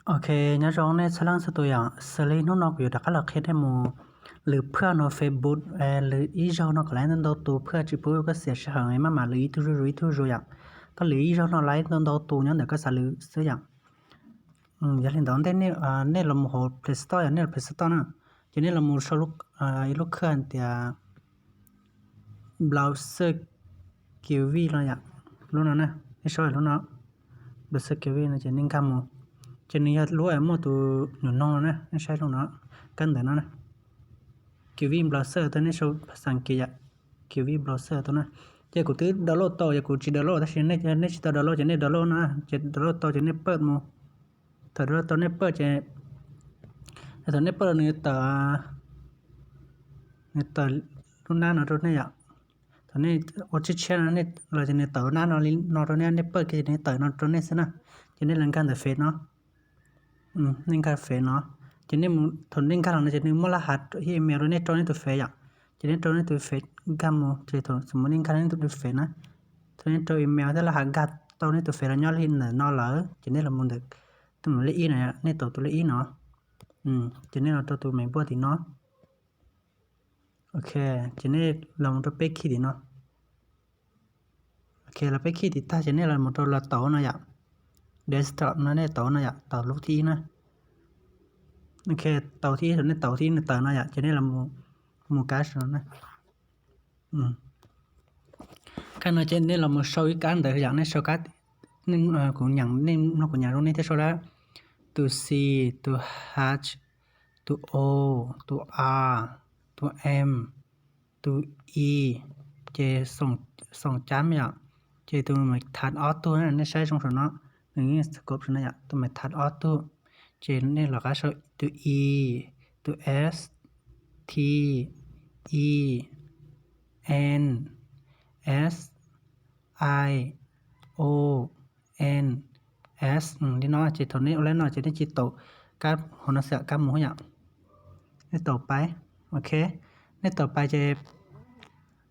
Ok, nyob zoo nej txhua leej txhua tus yom, xws li hnub no kuv yuav rov qab los qhia nej mus lwv phaj no Facebook, lwv ib zaug no kom lawv ntau tus phaj tsis pub koj xiam sij hawm maj mam lwv ib tug zuj zus ib tug zuj zus yom. Koj lwv ib zaug no lawv ntau ntau tus nyob ntawm koj xav lwv xwb yom. Yog li ntawd nej los mus hauv Play Store yom, nej los Play Store na, ces nej los mus sau ib lub khaj tias Browser Kiwi no yom, lub no na, nej sau lub no, Browser Kiwi no ces nej nkag mus, ces nws yog lub muaj tus nyuam noog no na, nej saib lub no, kab ntawv no na, Kiwi Browser tau nej sau phas xas kiv yom, Kiwi Browser tau na. Ces kuv twb download tau, yog kuv tsis download tab sis nej tsis tau download ces nej download no, ces download tau ces nej pawj mus. Thaum download tau nej pawj ces, thaum nej pawj los nws tawm, nws tawm lub nab no rau nej yom. Thaum nej ua tshiab tshiab no los ces nws tawm lub nab no li no rau nej, nej pawj kiag ces nws tawm no rau nej xwb na. Ces nej los nkag ntawm Face no, nej nkag Face no, ces thaum nej nkag los no ces nws muaj laj hav email rau nej rau nej tus Face yom. Ces nej rau nej tus Face nkag mus, ces thaum xws mus nej nkag nej tus Face na, thaum nej rau email thiab laj hav nkag tau nej tus Face los nyob li ntawm no lawm ces nej los mus ntawm tus lej ib no, nej tau tus lej ib no, ces nej los rau tus me npuaj tim no. Ok, ces nej los mus rau peb khij tim no. Ok, los peb khij tim tag ces nej los mus rau los tau no yom. Desktop no nej tau no yom, tau lub thib ib na. Ok, tau thib ib, nej tau thib ib nws tawm no yom, ces nej los mus kab no na. Kab no ces nej los mus sau ib kab ntawv yom, nej sau kab, kuv nyeem, nej mloog kuv nyeem zoo nej thiaj sau dab. Tus C, tus H, tus O, tus A, tus M, tus E, ces xoom cab yom, ces tus me thab ob tug na, nej saib zoo saum no, nws yeej scope saum no yom, tus me thab ob tug, ces nej los qab sau tus E, tus S, T, E, N, S, I, O, N, S, li no ces thaum nej ua li no ces nej cia li taus kab hauv no xwb, kab mus yom. Nej taus pais, ok, nej taus pais ces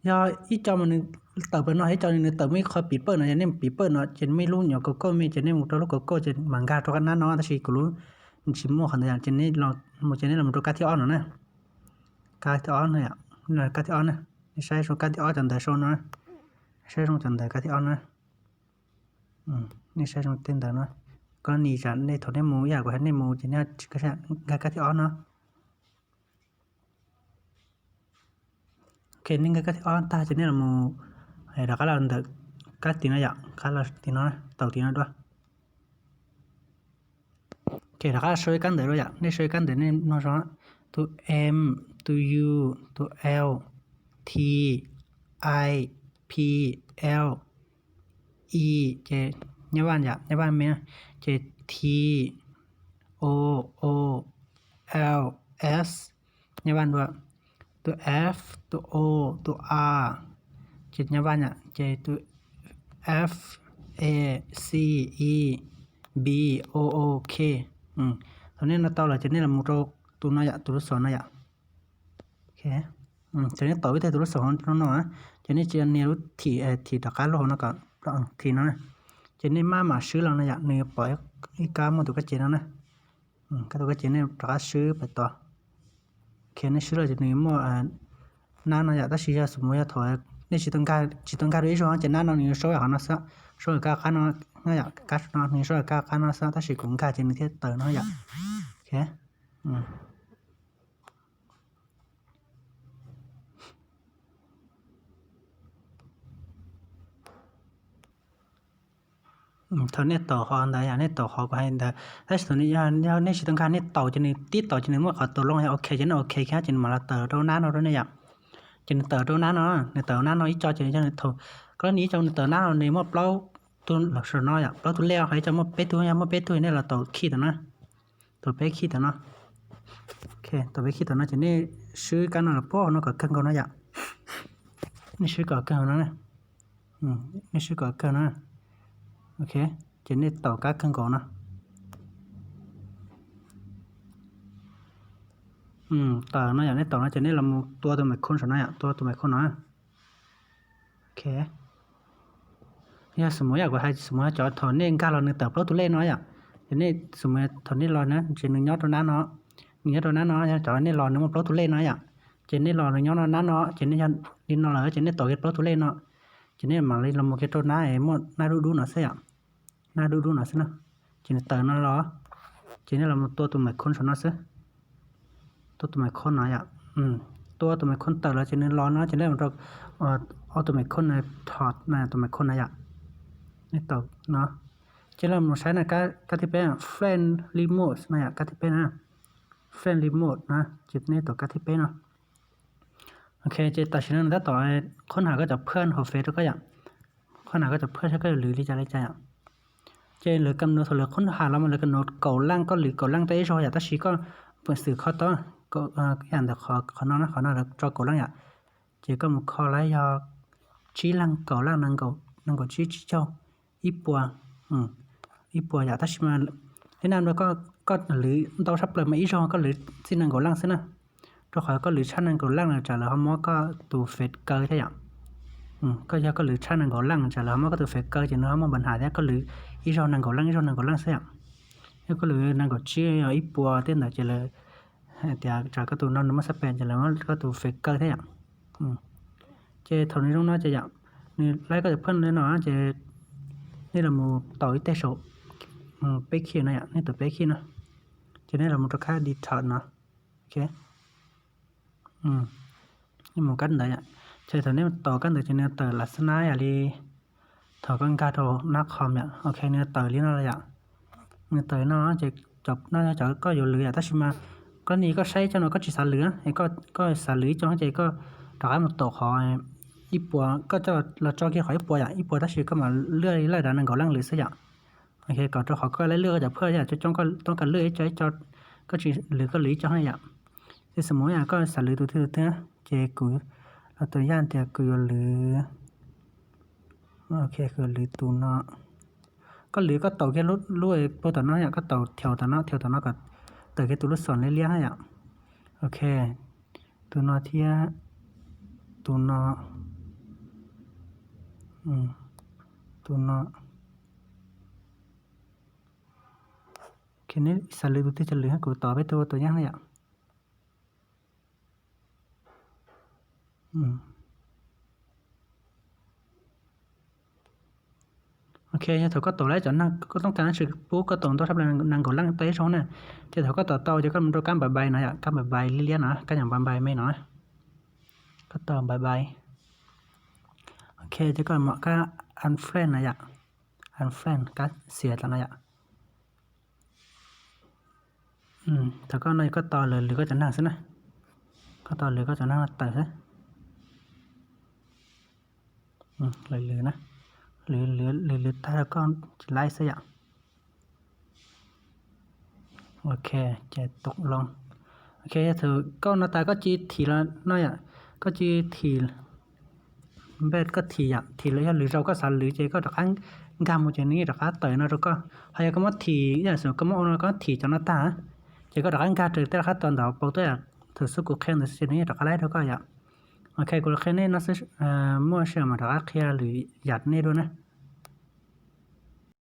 yog ib co mas nws tawm pawg no, ib co nws tawm muaj ib qho piv pawj no, yog nej piv pawj no ces muaj ib lub nyuam kauj kauj me ces nej mus rau lub kauj kauj ces mam nkag rau qab nab no, tab sis kuv lub tsis muaj qhov ntawd yom, ces nej los mus ces nej los rau kab thib ob no na. Kab thib ob no, kab thib ob na, nej saib zoo kab thib ob cov ntawv sau no, saib zoo cov ntawv kab thib ob na. Nej saib zoo tej ntawv no, koj nim tsam nej thaum nej mus ib yam kuv hais nej mus ces nej nkag kab thib ob no. Ok, nej nkag kab thib ob tag ces nej los mus rov qab los ntawm kab tim no yom, qab los tim no, taus tim no dua. Ces rov qab sau ib kab ntawv dua yom, nej sau ib kab ntawv nej mloog zoo, tus M, tus U, tus L, T, I, P, L, E, ces nyab vaj yom, nyab vaj me, ces T, O, O, L, S, nyab vaj dua, tus F, tus O, tus A, ces nyab vaj yom, ces tus F, A, C, E, B, O, O, K. Thaum nej no tau lawm ces nej los mus rau tus no yom, tus lub xov no yom. Ces nej taus ib teg tus lub xov hauv no, ces nej cia li nias lub thim, thim rov qab lub hauv no kom thim no na. Ces nej maj mam swb los no yom, nws yuav pom ib kab muaj tus kab cev no na. Kab tus kab cev nej rov qab swb pais tos. Ok, nej swb los ces nws muaj nab no yom, tab sis yog xws mus yog thaum nej tsis tau nkag, tsis tau nkag dua ib zaug ces nab no nws yuav sau qhov no xwb, sau kab qab no, yom, kab no nws yuav sau kab qab no xwb, tab sis kuv nkag ces nws thiaj tawm no yom. Ok. Thaum nej taus qhov ntawd yom, nej taus qhov kuv hais ntawd, tab sis thaum nej tsis tau nkag, nej taus ces nws tib taus ces nws muaj qhov taus loo yog ok ces nej ok kiag ces nws mam los tawm rau nab no rau nej yom. Ces nws tawm rau nab no, nws tawm nab no ib co ces yog nws thaum, koj ib co nws tawm nab no nws muaj plaub tug los saum no yom, plaub tug lej, ho ib co muaj peb tug, yog muaj peb tug nej los taus khij tau na. Taus peb khij tau no. Ok, taus peb khij tau no ces nej swb kab no los puag no kom kawg nkaus no yom. Nej swb kom kawg no, nej swb kom kawg no. Ok, ces nej taus kab kawg nkaus no. Taus no yom, nej taus no ces nej los mus tua tus me khun saum no yom, tua tus me khun no. Ok. Yog xws mus yam kuv hais, xws mus yog cov thaum nej nkag los nws tawm plaub tus lej no yom, Ces nej xum thaum nej los na ces nws nyob rau nab no, nws nyob rau nab no, yog cov nej los nws muaj plaub tus lej no yom. Ces nej los nws nyob no nab no ces nej yog li no lawm ces nej tau kiag plaub tus lej no, ces nej mam li los mus kiag rau nab muaj nab dub dub no xwb yom. Nab dub dub no xwb na. Ces nws tawm no los, ces nej los mus tua tus maiv khoob saum no xwb. Tua tus maiv khoob no yom. Tua tus maiv khoob tawm los ces nws los no ces nej mus rau ob tus maiv khoob no, thom no tus maiv khoob no yom. Nej tau no, ces nej mus saib no, kab thib peb, friendly mode no yom, kab thib peb na. Friendly mode na, ces nej tau kab thib peb no. Ok, ces tam sim no nws tab tom qhoob has koj cov phaj hauv Face rau koj yom. Qhoob has koj cov phaj saib koj yuav lwv li cas li cas yom. Ces lawv kam nus thaum lawv qhoob has los mas lawv kam nus kaum laj, koj lwv kaum laj tau ib zaug yom, tab sis koj peem xwm kho tau yam ntawm qhov no na, qhov no lawv tso kaum laj yom. Ces koj mus kho los yog tsib laj, kaum laj, nees nkaum tsib, tsib caug, ib puas, ib puas yom. Tab sis mas li no koj lwv ntau tshaj plaws mas ib zaug koj lwv txij nees nkaum laj xwb na. Rau qhov koj lwv tshaj nees nkaum laj no tsam lawv ho muab koj tus Face kaw thiab yom. Koj yog koj lwv tshaj nees nkaum laj tsam lawv ho muab koj tus Face kaw ces nws ho muaj npa nham thiab, koj lwv ib zaug nees nkaum laj, ib zaug nees nkaum laj xwb yom. Yog koj lwv nees nkaum tsib, ib puas tej ntawd ces lawv hais tias tsam koj tus no nws muaj xab pes ces lawv muab koj tus Face kaw thiab yom. Ces thaum nws zoo no ces yom, nws laib koj cov phaj li no ces nej los mus tau ib teg saum peb khij no yom, nej tau peb khij no, ces nej los mus rau kab detail no. Ok, nej mus kab ntawd yom. Ces thaum nej tau kab ntawd ces nws tawm lam xab nab yam li thaum koj nkag rau nab qhov yom. Ok, nws tawm li no lawm yom. Nws tawm li no ces cov no yog cov koj yuav lwv yom, tab sis mas koj nim koj saib cov no koj tsis xav lwv, koj xav lwv ib co ces koj rov qab mus tau qhov ib puas, koj coj los tso kiag qhov ib puas yom, ib puas tab sis koj mam lwaj li laj dav nees nkaum laj lwm xwb yom. Ok, kom rau qhov koj laib lwaj koj cov phaj yom, coob coob koj toob kas lwaj ib co ib co, koj tsis lwv koj lwv ib co na yom. Ces xws mus yom koj xav lwv tus twg tus twg, ces kuv los tus yaj tias kuv yuav lwv, ok, kuv yuav lwv tus no. Koj lwv koj taus kiag lub pug tom no yom, koj taus thiaus tom no, thiaus tom no kom tawm kiag tus lub xom liab liab na yom. Ok, tus no thiab tus no, tus no. Ok, neb xav lwv tus twg cov lwv, kuv tos peb tug ua tus yaj na yom. Ok, yog thaum koj taus lawm cov neeg koj toob kas tsis pub koj taus ntau tshaj plaws nees nkaum laj tau ib zaug na, ces thaum koj taus tau ces koj mus rau kab npais npais no yom, kab npais npais liab liab no, kab nyuam npais npais me no. Koj taus npais npais. Ok, ces koj mam kab unfriend no yom, unfriend kab xiav tas no yom. Thaum koj no koj tos lwv koj cov neeg xwb na, koj tos lwv koj cov neeg no tawm xwb. Lwv lwv na, lwv lwv tag koj tsis laib xwb yom. Ok, ces tau loo. Ok, yog thaum koj no tas koj cia li thim los no yom, koj cia li thim, npaj koj thim yom, thim los yog lwm zaus koj xav lwv ces koj rov qab nkag mus ces nws yeej rov qab tawm no rau koj. Ho yog koj muab thim, yog xwm koj muab ua no koj thim cov no tag, ces koj rov qab nkag raws tej rov qab tos ntawd pau tuaj yom, thaum xub kuv qhia ntawd xwb ces nws yeej rov qab laib rau koj yom. Ok, kuv los qhia nej no xwb, muaj sij hawm mam rov qab qhia lwm yam nej dua na.